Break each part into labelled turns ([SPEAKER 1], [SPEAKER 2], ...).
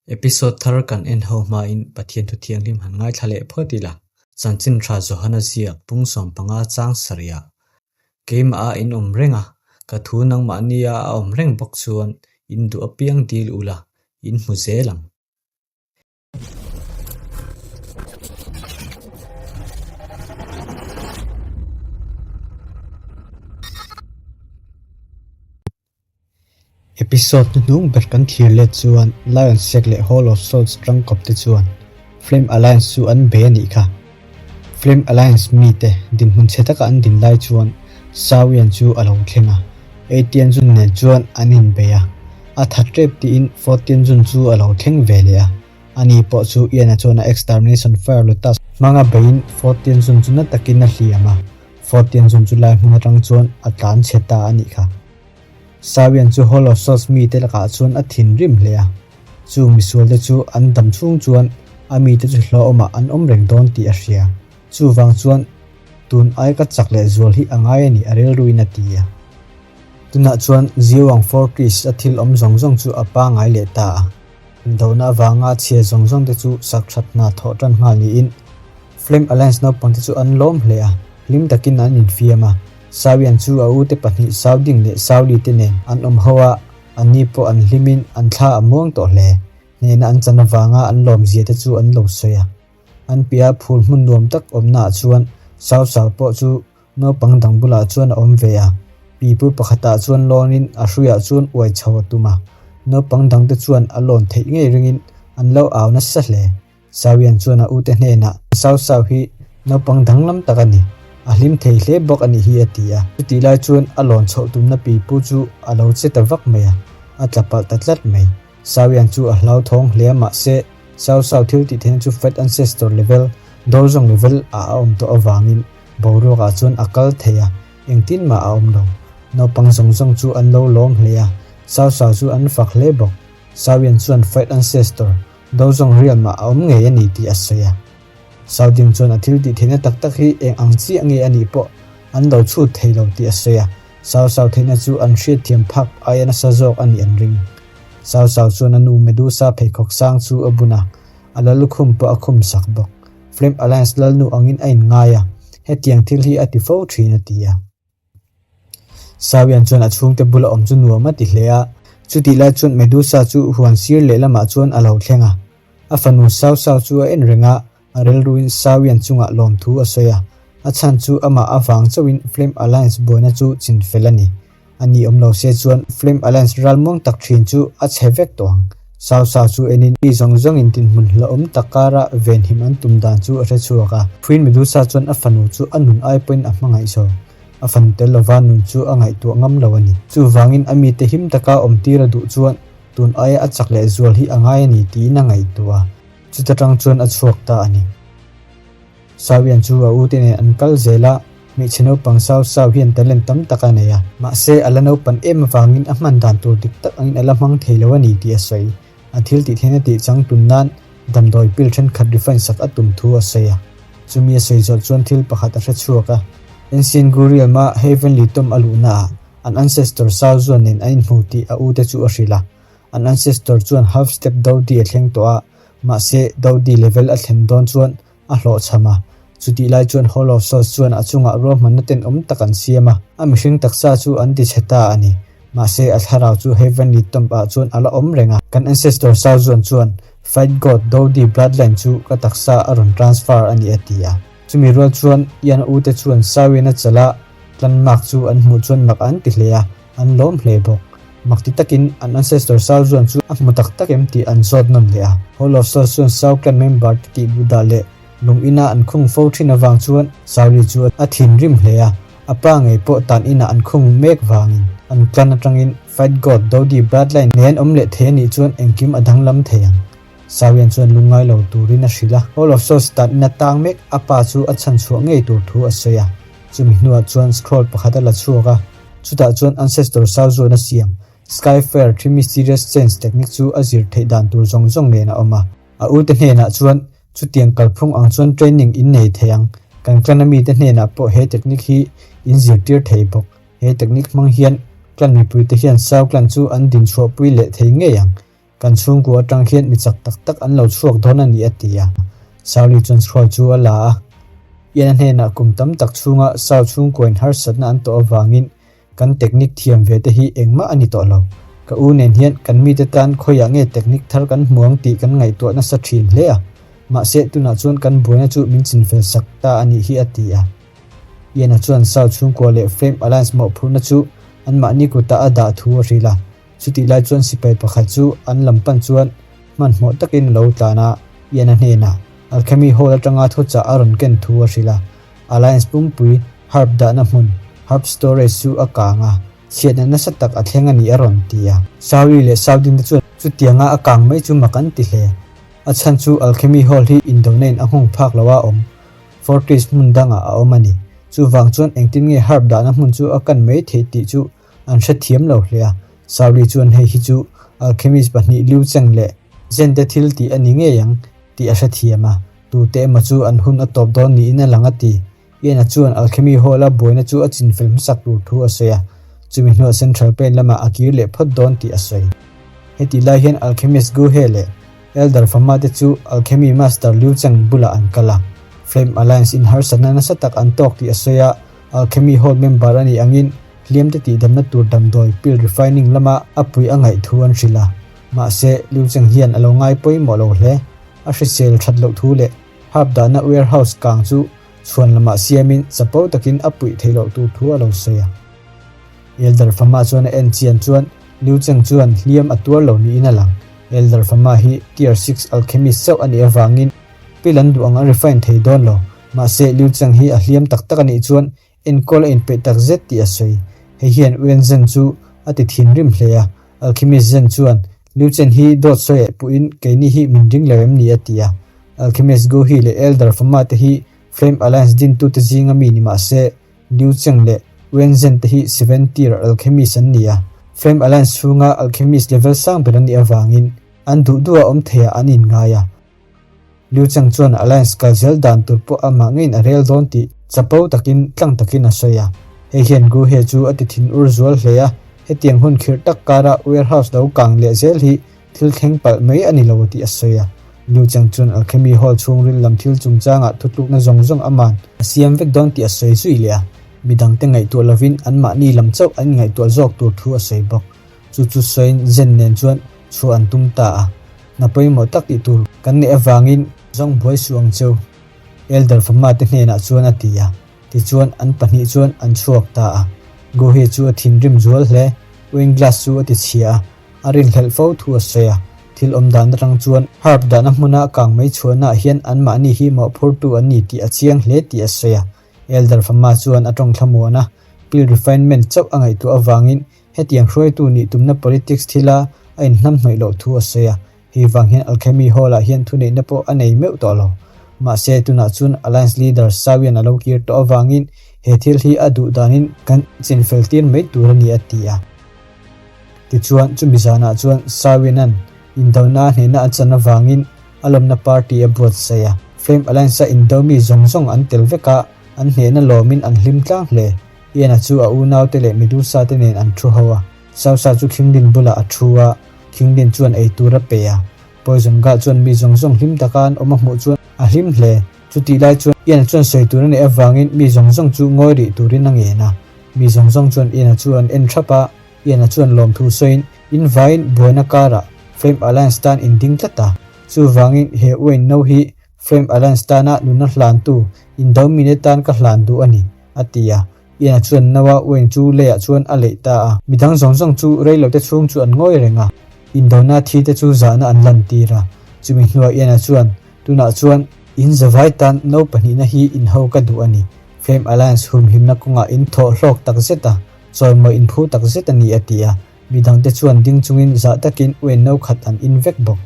[SPEAKER 1] Episode thar kan en ho hmain Pathian thu thianghlim han ngaithla leh phawt ila. Chanchin tha Johana ziak pung 15 chang sarih ah keimah a in awm reng a, ka thu nangmahni a a awm reng bawk chuan in duh apiang dil ula, in hmu zel ang. Episode hnuhnung ber kan thlir let chuan Lion Sek leh Hall of Swords tangkawp te chuan Flame Alliance chu an bei a nih kha. Flame Alliance mite dinhmun chhe taka an din lai chuan Sawian chu a lo thleng a, Eitian Jun nen chuan an inbei a. A tha tep tiin Fortian Jun chu a lo thleng ve leh a. Ani pawh chu Ian-a chuan a Extermination Fire Lotus hmanga beiin Fortian Jun chu na takin a hliam a. Fortian Jun chu lai hmun atang chuan a tlan chhe ta a nih kha. Sawian chu Hall of Swords mite lakah chuan a thinrim hle a. Chung misualte chu an dam chhung chuan a mite chu hlauhawmah an awm reng dawn tih a hria. Chuvang chuan tun ai ka chak leh zual hi a ngai a ni a rilruin a ti a. Tunah chuan Ziwang Fortress a thil awm zawng zawng chu a pangai leh ta a. Indona avanga chhia zawng zawng te chu sak that hna thawh tan nghal niin Flame Alliance naupang te chu an lawm hle a, hlim takin an infiam a. Sawian chu a ute pahnih Sauding leh Sauli te nen an awm ho a, anni pawh an hlimin an thla a muang tawh hle. Hnehna an chan avanga an lawmzia te chu an lo sawi a. An piah phul hmun nuam tak awmnaah chuan Sau Sau pawh chu naupang dang bulah chuan a awm ve a. Pipu pakhatah chuan lawnin a hruiah chuan uai chho a tum a. Naupang dangte chuan a lawn theih ngei ringin an lo au nasa hle. Sawian chuan a ute hnenah, Sau Sau hi naupang danglam tak a ni, a hlim thei hle bawk a nih hi a ti a. Chutih lai chuan a lawn chhoh tumna pipu chu a lo che ta vak mai a, a tla palh ta tlat mai. Sawian chu a hlauthawng hle a mahse Sau Sau thil tih theihna chu Fat Ancestor level, Dawlzawng level, ah a awm tawh avangin boruakah chuan a kal thei a, engtin mah a awm lo. Naupang zawng zawng chu an lo lawm hle a, Sau Sau chu an fak hle bawk. Sawian chuan Fat Ancestor, Dozawng rial mah a awm ngei a ni tih a sawi a. Sauding chuan a thil tih theihna tak tak hi eng ang chiah nge a nih pawh an lo chhut thei lo tih a sawi a. Sau Sau theihna chu an hriatthiam phak aia nasa zawk a nih an ring. Sau Sau chuan a nu Medusa pheikhawk sang chu a bun a, a la lukhum pawh a khum sak bawk. Flame Alliance lalnu angin a inngai a, hetiang thil hi a ti fo thin a ti a. Sawian chuan a chhungte bula awm chu nuam a ti hle a, chutih lai chuan Medusa chu huan sir lehlamah chuan a lo thleng a. A fanu Sau Sau chu a en reng a, a rilruin Sawian chungah lawmthu a sawi a, a chhan chu amah avang chauhin Flame Alliance buaina chu chin fel a ni. A ni awm lo se chuan Flame Alliance ralmuang tak thin chu a chhe vek tawh ang. Sau Sau chu enin mi zawng zawngin dinhmun hlauhawm tak kara venhim an tum dan chu a hre chhuak a. Queen Medusa chuan a fanu chu a nun ai pawhin a hmangaih zawk. A fanu tel lova nun chu a ngaihtuah ngam lo a ni. Chuvangin a mite him taka awm tir a duh chuan tun aia a chak leh zual hi a ngai a ni tiin a ngaihtuah a. Chuta tang chuan a chhuak ta a ni. Sawian chu a ute nen an kal zel a, hmeichhe naupang sau sau hian talent tam tak a nei a. Mahse, a la naupan em avangin a hman dan tur dik tak angin a la hmang thei lo a ni tih a sawi. A thil tih theihna tih chang tun nan damdawi pil thenkhat refine sak a tum thu a sawi a. Chumi a sawi zawh chuan thil pakhat a hre chhuak a. Ancient Gurium-a Heavenly Tomb a luhna ah an ancestor Sao Zuan nen an inhmu tih a ute chu a hrilh a. An ancestor chuan half step Dodi a thleng tawh a, mahse Dodi level a thlen dawn chuan a hlawhchham a. Chutih lai chuan Hall of Souls chuan a chungah ruahmanna tenawm tak an siam a, a mihring taksa chu an tichhe ta a ni. Mahse a thlarau chu Heavenly Tomb ah chuan a la awm reng a. Kan ancestor Sao Zuan chuan Fight God Dodi bloodline chu ka taksa a rawn transfer a ni a ti a. Chumi rual chuan Ian a ute chuan Sao in a chalh a, tlanmak chu an hmuh chuan mak an ti hle a. An lawm hle bawk. Mak ti takin an ancestor Sao Zuan chu a hmu tak tak em tih an zawt nawn leh a. Hall of Souls chuan Sao clan member te tih duh dah leh lung ina an khung fo thin avang chuan Sao Li chu a thinrim hle a, a pa ngei pawh tan inah an khung mek vangin an clan atangin Fight God Dodi bloodline nei an awm leh thei anih chuan engkim a danglam thei ang. Sao Lian chuan lungngai lo turin a hrilh a. Hall of Souls tan ina tang mek a pa chu a chhanchhuah ngei tur thu a sawi a. Chumi hnuah chuan scroll pakhat a la chhuak a. Chutah chuan Ancestor Sao Zuan a siam Skyfire Three Mysterious Chains technique chu a zir theih dan tur zawng zawng nen a awm a. A ute hnenah chuan chutiang kalphung ang chuan training in nei thei ang, kan clan a mite hnenah pawh he technique hi in zirtir thei bawk. He technique hmang hian clan mipuite hian Sao clan chu an dinchhuahpui leh thei ngei ang. Kan chhungkua atang hian mi chak tak tak an lo chhuak dawn a ni a ti a. Sauli chuan scroll chu a la a. Ian a hnenah kum tam tak chhunga Saul chhungkuain harsatna an tawh avangin kan technique thiam ve te hi engmah a ni tawh lo. Ka u nen hian kan mite tan khawiah nge technique thar kan hmu ang tih kan ngaihtuah nasa thin hle a. Mahse tunah chuan kan buaina chu min chinfel sak ta a nih hi a ti a. Ian-a chuan Saul chhungkua leh Flame Alliance mawhphurhna chu anmahni kutah a dah thu a hrilh a. Chutih lai chuan sipai pakhat chu an lam pan chuan hmanhmawh takin a lo tlan a, Ian-a hnenah Alchemy Hall atanga thuchah a rawn ken thu a hrilh a. Alliance pumpui herb dahna hmun, herb storage, chu a kang a, chhiatna nasa tak a thleng a ni a rawn ti a. Sauli leh Saudin te chuan chutianga a kang mai chu mak an ti hle. A chhan chu Alchemy Hall hi indona in a nghawng phak lo a awm. Fortress hmun dangah a awm a ni. Chuvang chuan engtin nge herb dahna hmun chu a kan mai theih tih chu an hrethiam lo hle a. Sauli chuan hei hi chu alchemist pahnih Liu Cheng leh Zhen te thil tih a ni ngei ang tih a hrethiam a, tute emaw chu an hun a tawp dawn niin a lang a ti. Ian-a chuan alchemy hall-a buaina chu a chinfel hmasak tur thu a sawi a, chumi hnuah Central Plain lamah a kir leh phawt dawn tih a sawi. Heti lai hian alchemist Gu He leh Elder Fama te chu alchemy master Liu Cheng bulah an kal a, Flame Alliance in harsatna nasa tak an tawk tih a sawi a, alchemy hall member a nih angin Hliam te tihdamna tur damdawi pill refining lama a pui a ngaih thu an hrilh a, mahse Liu Cheng hian a lo ngai pawimawh lo hle. A hrisel that loh thu leh herb dahna warehouse kang chu chhuan lamah siamin chapo takin a puih theih loh tur thu a lo sawi a. Elder Fama chuan a en chian chuan Liu Cheng chuan hliam a tuar lo niin a lang. Elder Fama hi Tier Six alchemist chauh a nih avangin pill an duh ang a refine thei dawn lo. Mahse Liu Cheng hi a hliam tak tak a nih chuan Enkawl a inpeih tak zet tih a sawi. Hei hian Wen Zhen chu a ti thinrim hle a. Alchemist Zhen chuan, Liu Chen hi dawt sawi eh puhin keini hi min ring lo em ni a ti a. Alchemist Gu He leh Elder Fama te hi Flame Alliance dintute zinga mi ni mah se, Liu Cheng leh Wen Zhen te hi Seven Tier Alchemist an ni a. Flame Alliance chhunga Alchemist level sang ber an nih avangin an duh duh a awm theiah an inngai a. Liu Cheng chuan Alliance kal zel dan tur pawh amah ngeiin a rel dawn tih chapo takin tlang takin a sawi a. Hei hian Gu He chu a ti thin ur zual hle a, hetiang hun khirh tak kara warehouse lo kang leh zel hi thil thleng palh mai a ni lo tih a sawi a. Liu Cheng chuan Alchemy Hall chhungril lam thil chungchangah thutlukna zawng zawng aman a siam vek dawn tih a sawi zui leh a, midangte ngaihtuah lovin anmahni lam chauh an inngaihtuah zawk tur thu a sawi bawk. Chu chu sawiin Zen nen chuan chhuah an tum ta a. Hna pawimawh tak tih tur kan neih avangin zawng buai suh ang cheu, Elder Fama te hnenah chuan a ti a. Tichuan an pahnih chuan an chhuak ta a. Gohi chu a thinrim zual hle, wine glass chu a ti chhia a, a rinhlelh fo thu a sawi a. Thil awm dan atang chuan herb dahna hmuna kang mai chhuahnaah hian anmahni hi mawhphurtu an ni tih a chiang hle tih a sawi a. Elder Fama chuan a tawng thlamuan a, pill refinement chauh a ngaihtuah avangin Hetiang hruaitu nih tumna politics thila a inhnamhnawih loh thu a sawi a, hei vang hian Alchemy Hall-ah hian thuneihna pawh a nei meuh tawh lo. Mahse, tunah chuan Alliance leader Sawian a lo kir tawh avangin he thil hi a duh danin kan chinfel tir mai tur a ni a ti a. Tichuan, chumi zanah chuan Sawianan indona a hnehna a chan avangin a lawmna party a buatsaih a. Flame Alliance-a indo mi zawng zawng an tel vek a, an hnehna lawmin an hlim tlang hle. Ian-a chu a unaute leh Medusa te nen an thu ho a. Sausa chu Khinglin bulah a thu a, Khinglin chuan ei tur a pe a. Poison Girl chuan mi zawng zawng hlim taka an awm a hmuh chuan a hlim hle. Chutih lai chuan Ian-a chuan sawi tur a neih avangin mi zawng zawng chu ngawi rih turin a ngen a. Mi zawng zawng chuan Ian-a chu an en thap a, Ian-a chuan lawmthu sawiin in vaiin buaina karah Flame Alliance tan in ding tlat a. Chuvangin he Wayne no hi Flame Alliance tana nuna hlantu indo mine tan ka hlan duh a ni. A ti a. Ian-a chuan Noah Wayne chu leiah chuan a leih ta a. Midang zawng zawng chu reilote chhung chu an ngawi reng a. Indona thi te chu zahna an lantir a. Chumi hnuah Ian-a chuan, Tunah chuan in zavai tan no pahnihna hi inho ka duh a ni. Flame Alliance humhimna kawngah in thawh hlawk tak zet a, chawimawi in phu tak zet a ni, a ti a. Midangte chuan ding chungin zah takin Wayne no khat an in vek bawk.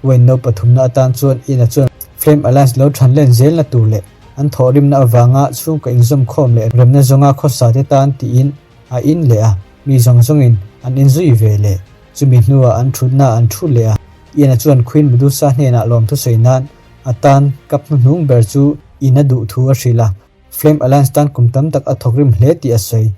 [SPEAKER 1] Wayne no pathumna atan chuan Ian-a chuan Flame Alliance lo than len zelna tur leh an thawhrimna avanga chhungkaw inzawm khawm leh remna zawnga khawsa te tan tiin a in leh a, mi zawng zawngin an inzui ve leh. Chumi hnuah an thutna an thu leh a, Ian-a chuan Queen Medusa hnenah lawmthu sawi nan a tan kap hnuhnung ber chu in a duh thu a hrilh a, Flame Alliance tan kum tam tak a thawkrim hle tih a sawi.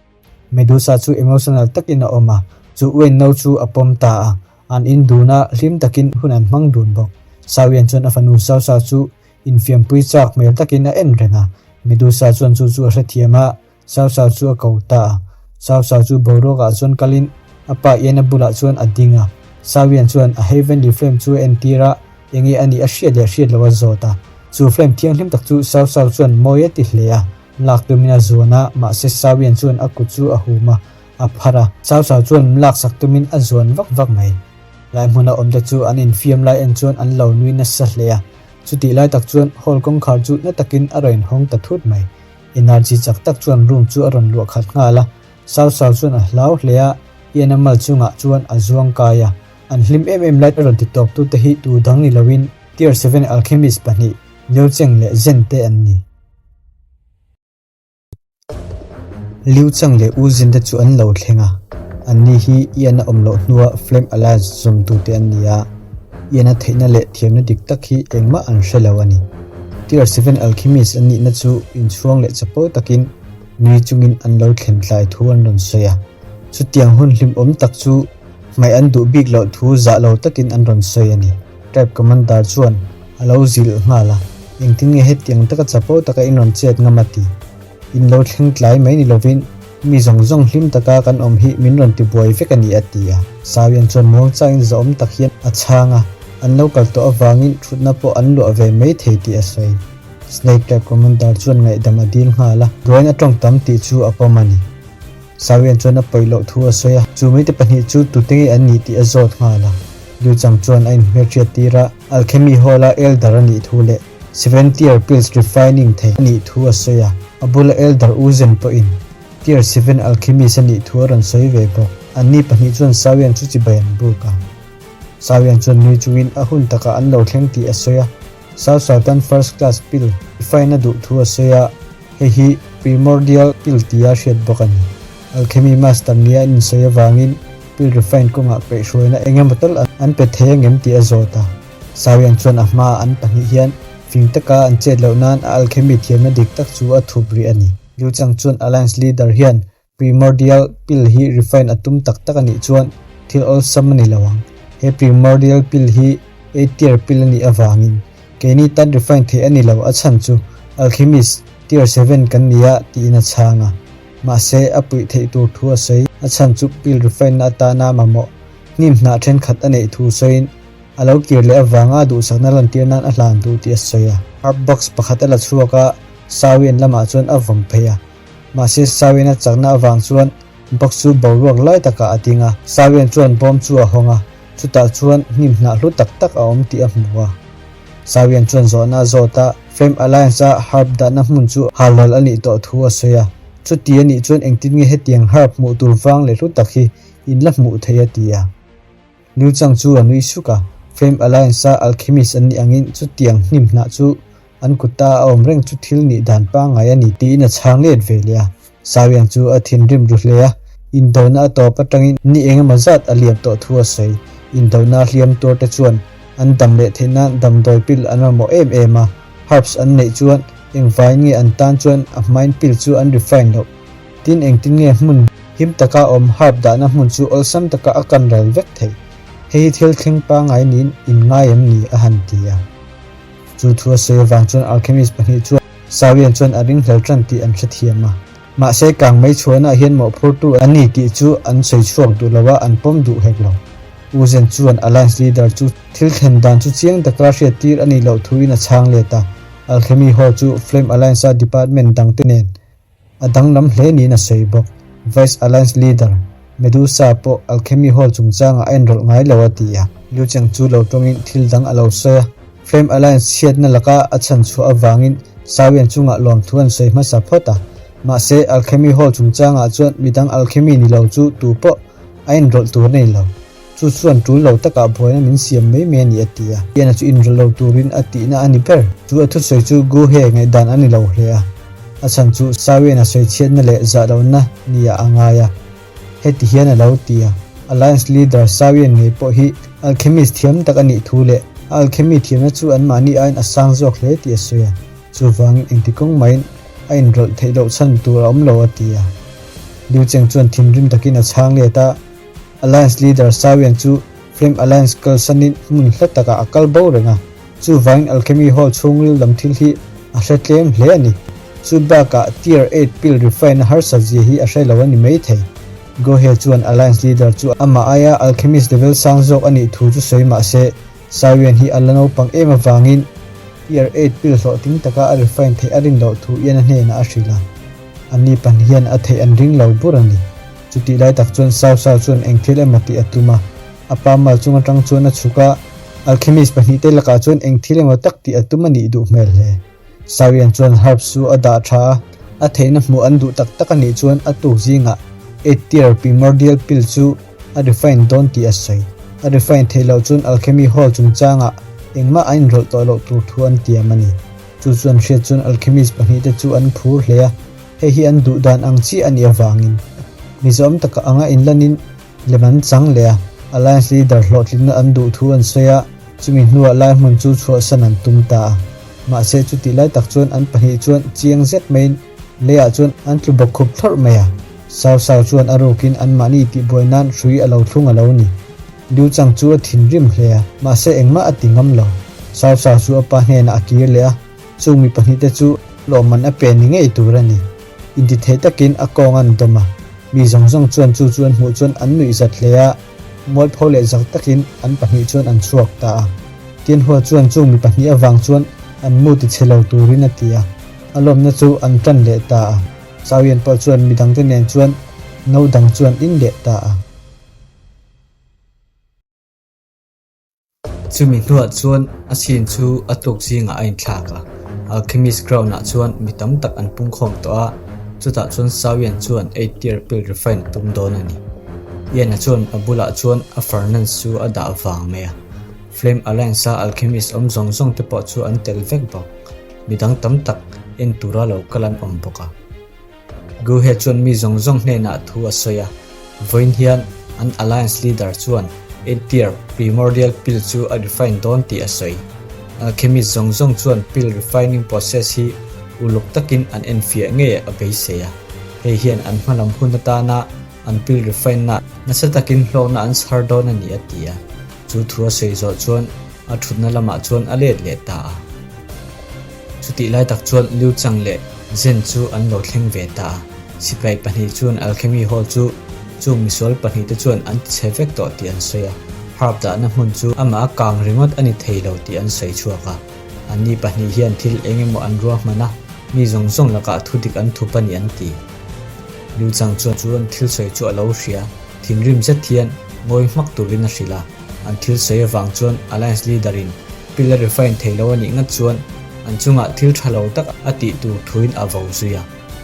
[SPEAKER 1] Medusa chu emotional takin a awm a, chu Wayne no chu a pawm ta a. An in dun a, hlim takin hun an hmang dun bawk. Sawian chuan a fanu Sao Sao chu infiampui chak hmel takin a en reng a. Medusa chuan chu chu a hrethiam a, Sao Sao chu a ko ta a. Sao Sao chu boruakah chuan kalin a pa Ian-a bulah chuan a ding a. Sawian chuan a Heavenly Flame chu a entir a, enge a nih a hriat leh hriat loh a zawt a. Chu flame thianghlim tak chu Sao Sao chuan mawi a ti hle a, lak tumin a zuan a, mahse Sawian chuan a kut chu a hum a. A phar a, Chau Chau chuan laksak tumin a zuan vak vak mai. Lai hmuna awmte chu an infiam lai en chuan an lo nui nasa hle a. Chutih lai tak chuan hall kawngkhar chu na takin a rawn hawng ta thut mai. Energy chak tak chuan room chu a rawn luah khat nghal a. Chau Chau chuan a hlau hle a, Ian-a mal chungah chuan a zuang kai a. An hlim em em lai a rawn ti tawptute hi tu dang ni loin Tier Seven Alchemist pahnih, Liu Cheng leh Zhen te an ni. Liu Chang leh U Zin te chu an lo thleng a, anni hi Ian a awm loh hnua Flame Alliance zawmtute an ni a, Ian a theihna leh thiamna dik tak hi engmah an hre lo a ni. Tier Seven Alchemist an nihna chu inchhuang leh chapo takin nui chungin an lo thlen tlai thu an rawn sawi a, chutiang hun hlimawm tak chu hmaih an duh bik loh thu zah lo takin an rawn sawi a ni. Tribe Commander chuan a lo zilh nghal a, Engtin nge hetiang taka chapo taka in rawn chet ngam a ti? In lo thleng tlai mai ni lovin mi zawng zawng hlim taka kan awm hi min rawn ti buai vek a ni a ti a. Sawian chuan muangchangin zahawm tak hian a chhang a, an lo kal tawh avangin thutna pawh an luah ve mai thei tih a sawi. Snake Tribe Commander chuan ngaihdam a dil nghal a, Dwayne a tawng tam tih chu a pawm a ni. Sawian chuan a pawi loh thu a sawi a, chu mite pahnih chu tute nge an nih tih a zawt nghal a. Liu Chang chuan a inhmelhriat tir a, Alchemy Hall-a Elder a nih thu leh Seven Tier Pills Refining thei a nih thu a sawi a, a bula Elder U Zhen pawhin Tier Seven Alchemist a nih thu a rawn sawi ve bawk. Anni pahnih chuan Sawian chu chibai an buk a. Sawian chuan nui chungin a hun takah an lo thleng tih a sawi a, South Sultan First Class Pill refine a duh thu a sawi a, Hei hi primordial pill tia hriat bawk a ni. Alchemy master nia an insawi avangin pill refine kawngah kaihhruaina eng emaw tal an pe thei angem tih a zawt a. Sawian chuan a hmaa an pahnih hian fing taka an chet loh nan a alchemy thiamna dik tak chu a thup rih a ni. Liu Chang chuan Alliance leader hian Primordial pill hi refine a tum tak tak a nih chuan thil awlsam a ni lo ang. He primordial pill hi A tier pill a nih avangin keini tan refine theih a ni lo a chhan chu alchemist tier seven kan ni a tiin a chhang a. Mahse a puih theih tur thu a sawi a chhan chu pill refine na atana mamawh hnim hnah thenkhat a neih thu sawiin a lo kir leh avanga duhsakna lantir nan a hlan duh tih a sawi a. Herb box pakhat a la chhuak a, Sawian lamah chuan a vawm phei a. Mahse Sawian a chakna avang chuan box chu boruak lai takah a ding a, Sawian chuan bawm chu a hawng a, chutah chuan hnim hnah hlu tak tak a awm tih a hmu a. Sawian chuan zawhna a zawt a, Flame Alliance-a herb dahna hmun chu halral a nih tawh thu a sawi a, chuti a nih chuan engtin nge hetiang herb hmuh tur vang leh hlu tak hi in la hmuh thei a ti a. Liu Chang chu a nui suk a, Flame Alliance-a alchemist an nih angin chutiang hnim hnah chu An kuta a awm reng chu thil nih dan pangngai a ni tiin a chhang let ve leh a. Sawiang chu a thinrim ru hle a, indona a tawp atangin ni eng emaw zat a liam tawh thu a sawi. Indona hliam tuar te chuan an dam leh theih nan damdawi pil an mamawh em em a, herbs an neih chuan engvaiin nge an tan chuan a hmain pil chu an refine loh. Tin engtin nge hmun him taka awm herb dahna hmun chu awlsam taka a kan ral vek theih. Hei hi thil thleng pangngai niin in ngai em ni a han ti a. Chu thu a sawi avang chuan alchemist pahnih chuan Sawian chuan a ringhlel tan tih an hrethiam a. Mahse kang mai chhuahnaah hian mawhphurtu an ni tih chu an sawi chhuak duh lo a, an pawm duh hek lo. U Zen chuan Alliance leader chu thil thlen dan chu chiang taka hriattir a nih loh thuin a chhang let a. Alchemy Hall chu Flame Alliance-a department dangte nen A danglam hle niin a sawi bawk. Vice Alliance leader, Medusa pawh Alchemy Hall chungchangah a enrawlh ngai lo a ti a. Liu Cheng chu lo tawngin thil dang a lo sawi a. Flame Alliance chhiatna laka a chhan chhuah avangin Sawian chungah lawmthu an sawi hmasa phawt a. Mahse, Alchemy Hall chungchangah chuan midang Alchemy ni lo chu tu pawh a enrawlh tur a ni lo. Chu chuan tul lo takah buaina min siam mai mai a ni a ti a. Ian-a chu inrawlh lo turin a tihna a ni ber. Chu a thusawi chu Gu He ngaihdan a ni lo hle a. A chhan chu Sawian-a sawi chhiatna leh zah lohna nia a ngai a. Heti hian a lo ti a, Alliance leader Sawian ngei pawh hi alchemist thiam tak a nih thu leh a alchemy thiamna chu anmahni aiin a sang zawk hle tih a sawi a. Chuvangin engti kawng maiin a inrawlh theih loh chhan tur a awm lo a ti a. Liu Cheng chuan thinrim takin a chhang let a. Alliance leader Sawian chu Flame Alliance kalsanin hmun hla takah a kal bo reng a, chuvangin Alchemy Hall chhungril lam thil hi a hre tlem hle a ni. Chu bakah Tier eight pill refine a harsat zia hi a hre lo a ni maithei. Gohe chuan Alliance leader chu amah aia Alchemist level sang zawk a nih thu chu sawi mah se, Saiwian hi a la naupang em avangin Tier eight pill hlawhtling taka a refine theih a rin loh thu Ian-a hnenah a hrilh a. Anni pahnih hian a theih an ring lo bur a ni. Chutih lai tak chuan Sao Sao chuan eng thil emaw tih a tum a. A pa mal chung atang chuan a chhuk a, alchemist pahnihte lakah chuan eng thil emaw tak tih a tum a nih duh hmel hle. Sawian chuan herbs chu a dah tha a, a theihna hmuh an duh tak tak a nih chuan a tuk zingah eight tier primordial pill chu a refine dawn tih a sawi. A refine theih loh chuan alchemy hall chungchangah engmah a inrawlh tawh loh tur thu an tiam a ni. Chu chuan hriat chuan alchemist pahnihte chu an phur hle a, hei hi an duh dan ang chiah a nih avangin Mizoram taka anga inlanin lem an chang leh a, Alliance leader hlawhtlinna an duh thu an sawi a, chumi hnuah lai hmun chu chhuahsan an tum ta a. Mahse chutih lai tak chuan an pahnih chuan chiang zet maiin leiah chuan an tlu bawk khup thlawrh mai a, Sao Sao chuan a rukin anmahni tihbuai nan hrui a lo thlung a lo ni. Liu Chang chu a thinrim hle a, mahse engmah a ti ngam lo. Sao Sao chu a pa hnenah a kir leh a, chung mi pahnihte chu lawmman a pe ni ngei tur a ni. Intithei takin a kawng an dawm a, mi zawng zawng chuan chu chu an hmuh chuan an nuih zat hle a, mualpho leh zak takin an pahnih chuan an chhuak ta a. Tianhua chuan chung mi pahnih avang chuan an mu ti chhe lo turin a ti a, a lawmna chu an tan leh ta a. Chauian pawh chuan midangte nen chuan no dang chu an in leh ta a. Chumi hnuah chuan a scene chu a tuk zingah a inthlak a, Alchemist ground ah chuan mi tam tak an pungkhawm tawh a, chutah chuan Sawian chuan eight tier pill refine a tum dawn a ni. Ian-a chuan a bulah chuan a furnace chu a dah vang mai a, Flame Alliance-a alchemist awm zawng zawng te pawh chu an tel vek bawk. Midang tam tak en tura lo kal an awm bawk a. Guhe chuan mi zawng zawng hnenah thu a sawi a, vawiin hian an alliance leader chuan Eightier primordial pill chu a refine dawn tih a sawi. Alchemist zawng zawng chuan pill refining process hi uluk takin an enfiah ngei a beisei a, hei hian an hmalam hun atana an pill refine na nasa takin hlawkna an chhar dawn a ni a ti a. Chu thu a sawi zawh chuan a thutna lamah chuan a let leh ta a. Chutih lai tak chuan Liu Chang leh Zhen chu an lo thleng ve ta a. Sipai pahnih chuan Alchemy Hall chu chung misual pahnihte chuan an tichhe vek tawh tih an sawi a. Harp dahna hmun chu amah a kang ringawt a ni thei lo tih an sawi chhuak a. Anni pahnih hian thil eng emaw an ruahman a, mi zawng zawng lakah thudik an thup a ni an ti. Liu Chang chuan chu an thil sawi chu a lo hria. Thinrim zet hian ngawi hmak turin a hrilh a. An thil sawi avang chuan Alliance leader in pill a refine thei lo a nih ngat chuan an chungah thil tha lo tak a tih tur thuin a vo zui a.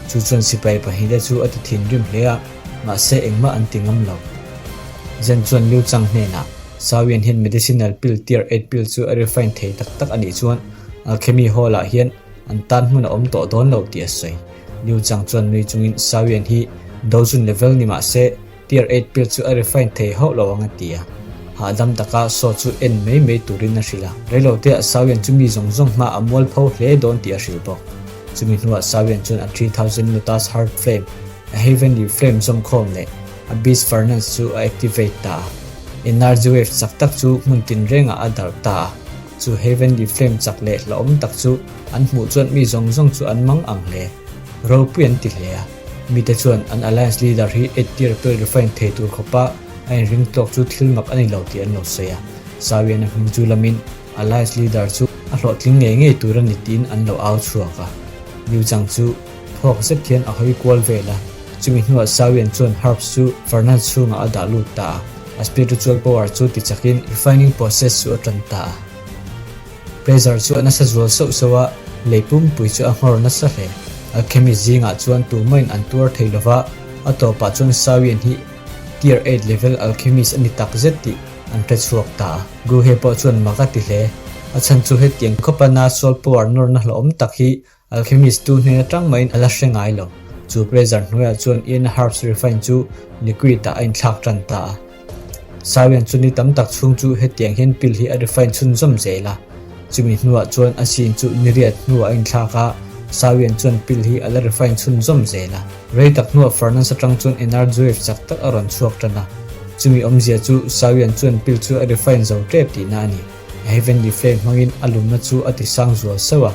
[SPEAKER 1] Chu chuan sipai pahnihte chu a ti thinrim hle a, mahse engmah an ti ngam lo. Zen chuan Liu Chang hnenah, Sawian hian medicinal pill tier eight pill chu a refine thei tak tak a nih chuan Alchemy Hall ah hian an tan hmun a awm tawh dawn lo tih a sawi. Liu Chang chuan nui chungin Sawian hi Dozun level ni mah se Tier eight pill chu a refine thei hauh lo ang a ti a. Hahdam taka saw chu en mai mai turin a hrilh a. Reiloteah Sawian chu mi zawng zawng hma a mualpho hle dawn tih a hrilh bawk. Chumi hnuah Sawian chuan a 3000 Lotus Heart Flame, a Heavenly Flame zawmkhawm leh a Beast Furnace chu a activate ta a. Energy wave chak tak chu hmun tinrengah a darh ta a. Chu Heavenly Flame chak leh hlauhawm tak chu an hmuh chuan mi zawng zawng chu an mang ang hle. Ropui an ti hle a. Mite chuan an alliance leader hi eight tier pill refine thei tur khawpa a inring tawk chu thil mak a ni lo tih an lo sawi a. Sawiana hming chu lamin alliance leader chu a hlawhtling ngei ngei tur a ni tiin an lo au chhuak a. Liu Chang chu phawk zet hian a hawi kual vel a, chumi hnuah Sawian chuan herbs chu furnace chhungah a dah lut ta a, a spiritual power chu tichakin refining process chu a tan ta a. Pressure chu a nasa zual sauh sauh a, lei pumpui chu a nghawr nasa hle. Alchemist zingah chuan tumahin an tuar thei lova, a tawpah chuan Sawian hi Tier eight level alchemist a ni tak zet tih an hre chhuak ta a. Guhe pawh chuan mak a ti hle. A chhan chu hetiang khawpa na soul power nawrna hlauhawm tak hi Alchemist tu hnen atang maiin a la hre ngai lo. Chu pressure hnuaiah chuan Ian-a herbs refine chu liquid ah a inthlak tan ta a. Sawian chu ni tam tak chhung chu hetiang hian pill hi a refine chhunzawm zel a. Chumi hnuah chuan a sin chu ni riat hnuah a inthlak a, Sawian chuan pill hi a la refine chhunzawm zel a. Rei tak hnuah furnace atang chuan energy wave chak tak a rawn chhuak tan a. Chumi awmzia chu Sawian chuan pill chu a refine zo tep tihna a ni. A heavenly flame hmangin a lumna chu a ti sang zual sauh a,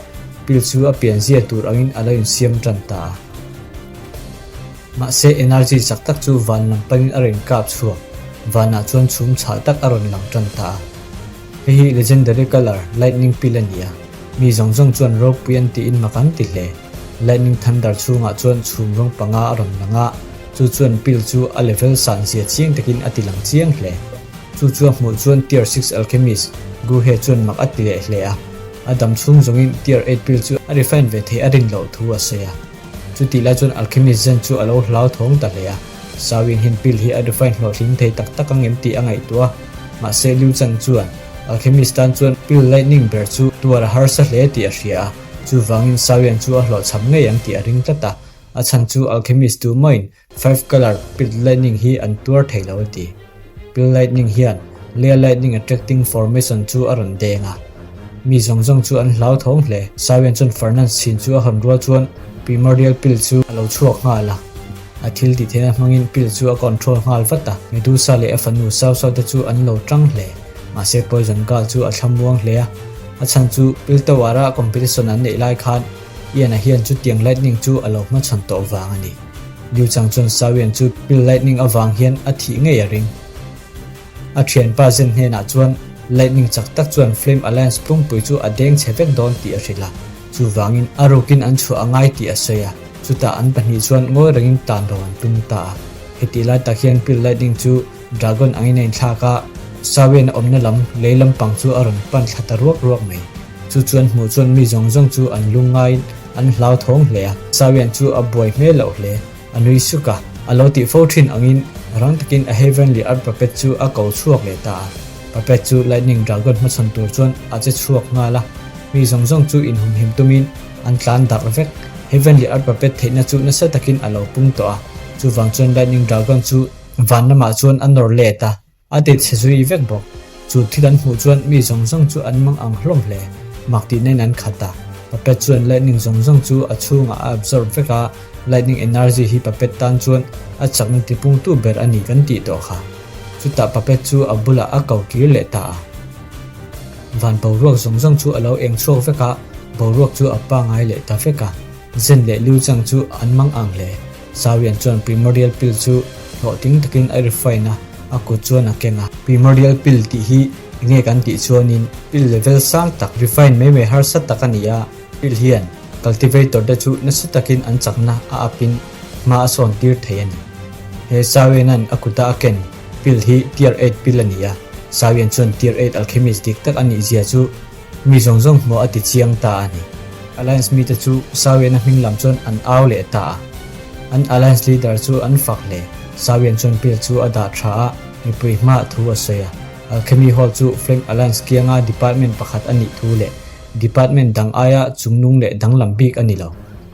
[SPEAKER 1] pill chu a pianzia tur angin a lo insiam tan ta a. Mahse energy chak tak chu van lam panin a rawn kap chhuak. Vanah chuan chhum chhah tak a rawn lang tan ta a. Hei hi legendary colour lightning pill a ni a, mi zawng zawng chuan ropui an tiin mak an ti hle. Lightning thunder chhungah chuan chhum rawng panga a rawn lang a, chu chuan pill chu a level san zia chiang takin a ti lang chiang hle. Chu chu a hmuh chuan Tier 6 Alchemist, Gu He chuan mak a ti leh hle a, a dam chhung zawngin Tier 8 pill chu a refine ve thei a rin loh thu a sawi a. Chutih lai chuan Alchemist Zen chu a lo hlauthawng ta hle a, Sawin hian pill hi a refine hlawhtling thei tak tak ang em tih a ngaihtuah a. Mahse Liu Chang chuan Alchemist tan chuan pill lightning ber chu tuar a harsa hle tih a hria a, chuvangin Sawian chu a hlawhchham ngei ang tih a ring tlat a. A chhan chu Alchemist tu maiin Five colour pill lightning hi an tuar thei lo a ti. Pill lightning hian Lea lightning attracting formation chu a rawn deng a. Mi zawng zawng chu an hlauthawng hle. Sawian chuan Fernand chhin chu a hawn rual chuan primordial pill chu a lo chhuak nghal a. A thil tih theihna hmangin pill chu a control nghal vat a. Medusa leh a fanu Sau Sau te chu an lo tang hle. Mahse Poison Girl chu a thlamuang hle a. A chhan chu pill tower a competition an neih lai khan Ian-a hian chutiang lightning chu a lo hmachhawn tawh vang a ni. Liu Chang chuan Sawian chu pill lightning avang hian a thih ngei a ring. A thianpa Zen hnenah chuan lightning chak tak chuan Flame Alliance pungpui chu a deng chhe vek dawn tih a hrilh a, chuvangin a rukin an chhuah a ngai tih a sawi a, chutah an pahnih chuan ngawi rengin tan ro an tum ta a. Hetih lai tak hian pill lightning chu dragon angin a inthlak a, Sawian a awmna lam lei lampang chu a rawn pan thla ta ruak ruak mai. Chu chuan hmuh chuan mi zawng zawng chu an lungngaiin an hlauthawng hle a, Sawian chu a buai hmel loh hle. A nui suk a, a lo tih fo thin angin rang takin a Heavenly Earth Puppet chu a ko chhuak leh ta a. Puppet chu Lightning Dragon hmachhawn tur chuan a che chhuak nghal a, mi zawng zawng chu inhumhim tumin an tlan darh vek. Heavenly Earth Puppet theihna chu nasa takin a lo pung tawh a, chuvang chuan Lightning Dragon chu van lamah chuan a nawr let a. A ti chhe zui vek bawk. Chu thil an hmuh chuan mi zawng zawng chu an mang ang hlawm hle. Mak tihna in an khat a. Puppet chuan lightning zawng zawng chu a chhungah a absorb vek a, lightning energy hi puppet tan chuan a chakna tipungtu ber a ni kan tih tawh kha. Chutah puppet chu a bulah a ko kir leh ta a. Van boruak zawng zawng chu a lo eng chhuak vek a, boruak chu a pangai leh ta vek a. Zen leh Liu Chang chu an mang ang hle. Sawian chuan primordial pill chu hlawhtling takin a refine a, a kut chuan a keng a. Primordial pill tih hi enge kan tih chuanin pill level sang tak refine mai mai harsa tak a ni a, pill hian cultivator te chu nasa takin an chakna a up in hma a sawn tir thei a ni. He Sawianan a kuta a ken pill hi tier eight pill a ni a, Sawian chuan tier eight alchemist dik tak a nih zia chu Mi zawng zawng hmuh a ti chiang ta a ni. Alliance mite chu Sawian-a hming lam chuan an au leh ta a. An Alliance leader chu an fak hle. Sawian chuan pill chu a dah tha a, mipui hmaah thu a sawi a. Alchemy Hall chu Flame Alliance kianga department pakhat a nih thu leh department dang aia chungnung leh danglam bik a ni lo.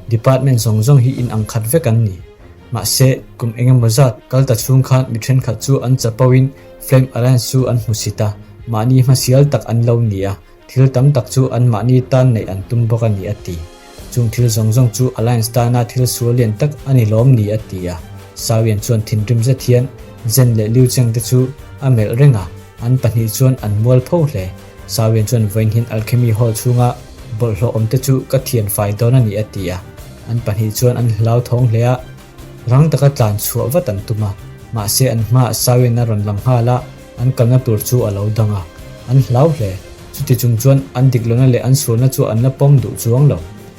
[SPEAKER 1] Department zawng zawng hi inang khat vek an ni. Mahse, kum engemaw zat kal ta chhung khan mi thenkhat chu an chapo in Flame Alliance chu an hmusit a, mahni hmasial tak an lo ni a, thil tam tak chu an mahni tan neih an tum bawk a ni a ti. Chung thil zawng zawng chu Alliance tana thil sual lian tak a ni lawm ni a ti a. Sawian chuan thinrim zet hian Zen leh Liu Cheng te chu a melh reng a, an pahnih chuan an mual pho hle. Sawian chuan vawiin hian Alchemy Hall chhunga bawlhhlawh awm te chu ka thian fai dawn a ni a ti a. An pahnih chuan an hlauthawng hle a. Rang taka tlan chhuah vat an tum a, mahse an hmaah Sawin a rawn lang nghal a, an kalna tur chu a lo dang a. An hlau hle. Chuti chung chuan an diklohna leh an sualna chu an la pawm duh chuang lo.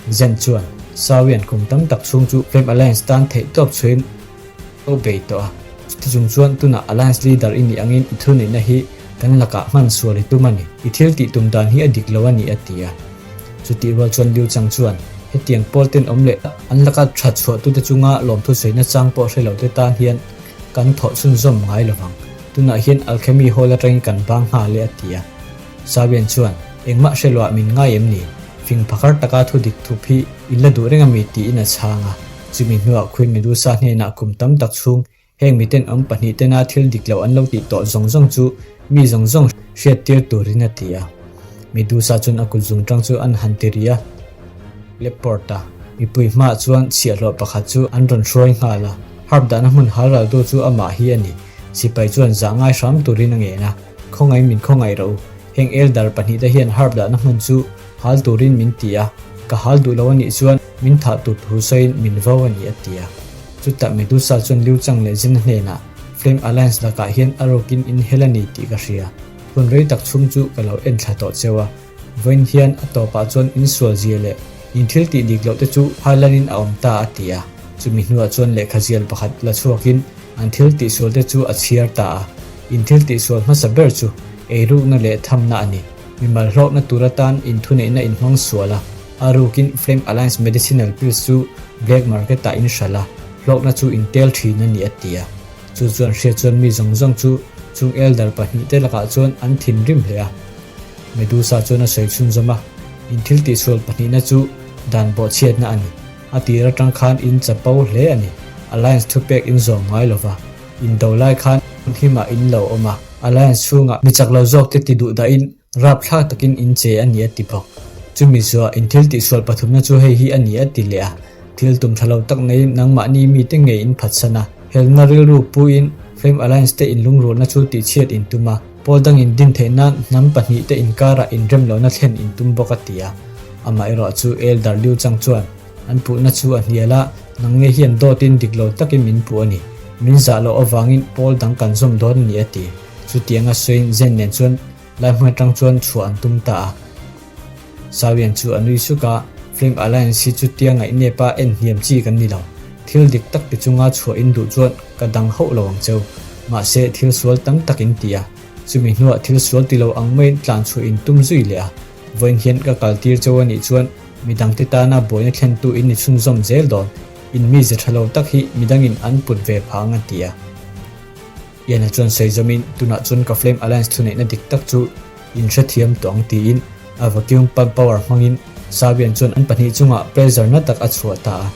[SPEAKER 1] Zen chuan Sawian kum tam tak chhung chu Flame Alliance tan theih tawp chhuin lo bei tawh a. Chuti chung chuan tunah Alliance leader i nih angin i thuneihna hi kan lakah hman sual i tum a ni. I thil tih tum dan hi a dik lo a ni a ti a. Chutih rual chuan Liu Chang chuan hetiang pawl tenawm leh an laka tha chhuahtute chunga lawmthu sawiina chang pawh hre lote tan hian kan thawh chhunzawm ngai lo vang. Tunah hian Alchemy Hall atangin kan bang nghal e a ti a. Sawian chuan, Engmah hre loah min ngai em ni? Fing phakar taka thu dik thup hi in la duh reng ami? tiin a chhang a. Chumi hnuah Queen Medusa hnenah kum tam tak chhung Heng miten awm pahnih tena thil dik lo an lo tih tawh zawng zawng chu mi zawng zawng hriat tir turin a ti a. Medusa chuan a kut zung tang chu an han ti rih a. Leport-a mipui hmaah chuan chhiahhlawh pakhat chu an rawn hruai nghal a. Harp dahna hmun hal raltu chu amah hi a ni. Sipai chuan zah ngai hram turin a ngen a, Khawngaih min khawngaih rawh u. Heng elder pahnihte hian harp dahna hmun chu hal turin min ti a, ka hal duh lo a nih chuan min thah tur thu sawiin min vo a ni a ti a. Chutah Medusa chuan Liu Chang leh Zena hnenah, Flame Alliance lakah hian a rukin in hel a ni tih ka hria. Hun rei tak chhung chu ka lo en thla tawh cheu a. Vawiin hian a tawpah chuan in sual zia leh in thil tih dik loh te chu hailanin a awm ta a ti a. Chumi hnuah chuan lehkha zial pakhat la chhuakin an thil tih sual te chu a chhiar ta a. In thil tih sual hmasa ber chu eirukna leh thamna a ni. Mimal hlawkna tur atan in thuneihna in hmang sual a, a rukin Flame Alliance Medicinal Pills chu black market ah in hralh a, hlawkna chu in tel thin a ni a ti a. Chu chuan hriat chuan mi zawng zawng chu chung elder pahnihte lakah chuan an thinrim hle a. Medusa chuan a sawi chhunzawm a, In thil tihsual pahnihna chu dan bawhchhiatna a ni. A tir atang khan in chapo hle a ni. Alliance thupek in zawm ngai lo va, in do lai khan hlimah in lo awm a. Alliance chhungah mi chak lo zawk te ti duh dahin rapthlak takin in che a ni a ti bawk. Chumi zuah in thil tihsual pathumna chu hei hi a ni a ti leh a. Thil tum tha lo tak neiin nangmahni mite ngei in phatsan a. Helna rilru puiin Flame Alliance te inlungrualna chu tihchhiat in tum a. Pawl dangin din theih nan hnam pahnihte inkarah inrem lohna thlen in tum bawk a ti a. Amaherawh chu Elder Liu Chang chuan an puhna chu a hnial a, Nang nge hian dawtin dik lo takin min puh a ni. Min zah loh avangin pawl dang kan zawm dawn a ni a ti. Chutianga sawiin Zen nen chuan lai hmun atang chuan chhuah an tum ta a. Sawian chu a nui suk a, Flame Alliance hi chutia ngaihnep a en hniam chi kan ni lo. Thil dik tak ti chunga chhuah in duh chuan ka dang hauh lo ang cheu. Mahse, thil sual tam tak in ti a. Chumi hnuah thil sual ti lo ang maiin tlan chhuah in tum zui leh a. Vawiin hian ka kal tir cheu a nih chuan midangte tana buaina thlentu in ni chhunzawm zel dawn. In mize tha lo tak hi midangin an put ve phah ang a ti a. Ian-a chuan sawi zawmin, Tunah chuan ka Flame Alliance thuneihna dik tak chu in hrethiam tawh ang tiin a vacuum pump power hmangin Sabian chuan an pahnih chungah pressure na tak a chhuah ta a.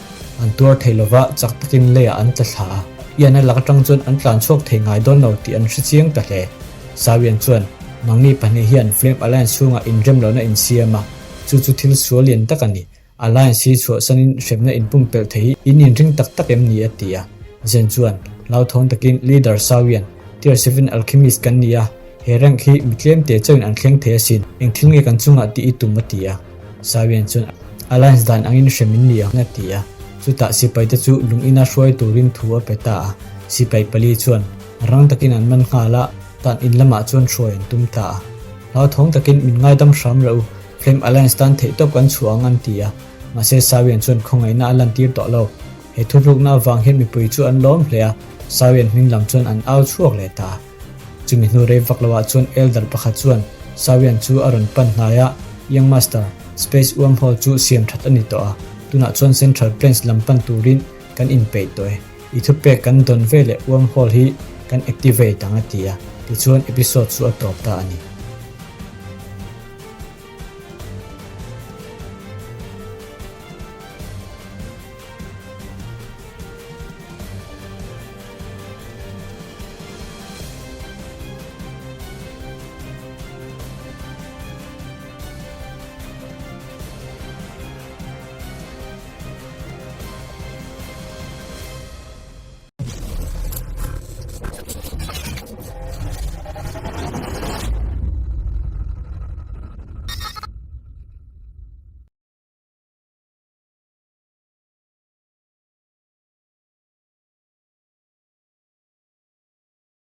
[SPEAKER 1] An tuar thei lova, chak takin leiah an tla thla a. Ian-a lak atang chuan an tlan chhuak thei ngai dawn lo tih an hre chiang ta hle. Sabian chuan, Nangni pahnih hian Flame Alliance chhungah inremlohna in siam a, chu chu thil sual lian tak a ni. Alliance hi chhuahsanin hremna inpumpelh thei hi in inring tak tak em ni? a ti a. Zen chuan, Hlauthawng takin Leader Sawian, Tier 7 Alchemist kan ni a, he rank hi mi tlemte chauhin an thleng thei asin, eng thil nge kan chungah tih i tum? a ti a. Sawian chuan, Alliance dan angin hrem in ni ang, a ti a. Chutah sipaite chu lung ina hruai turin thu a pe ta a. Sipai pali chuan rang takin an man nghal a, tan in lamah chuan hruai an tum ta a. Hlauthawng takin min ngaidam hram reuh u, Flame Alliance tan theihtawp kan chhuah ang an ti a, mahse Sawian chuan khawngaihna a lantir tawh lo. He thutlukna avang hian mipui chu an lawm hle a, Sawian hming lam chuan an au chhuak leh ta. Chumi hnu rei vak loah chuan Elder pakhat chuan Sawian chu a rawn pan hnai a, Young Master, Space Wormhole chu siam that a ni tawh a, tunah chuan Central Plains lam pan turin kan inpeih tawh e. I thupek kan dawn veleh Wormhole hi kan activate ang a ti a, tichuan episode chu a tawp ta a ni.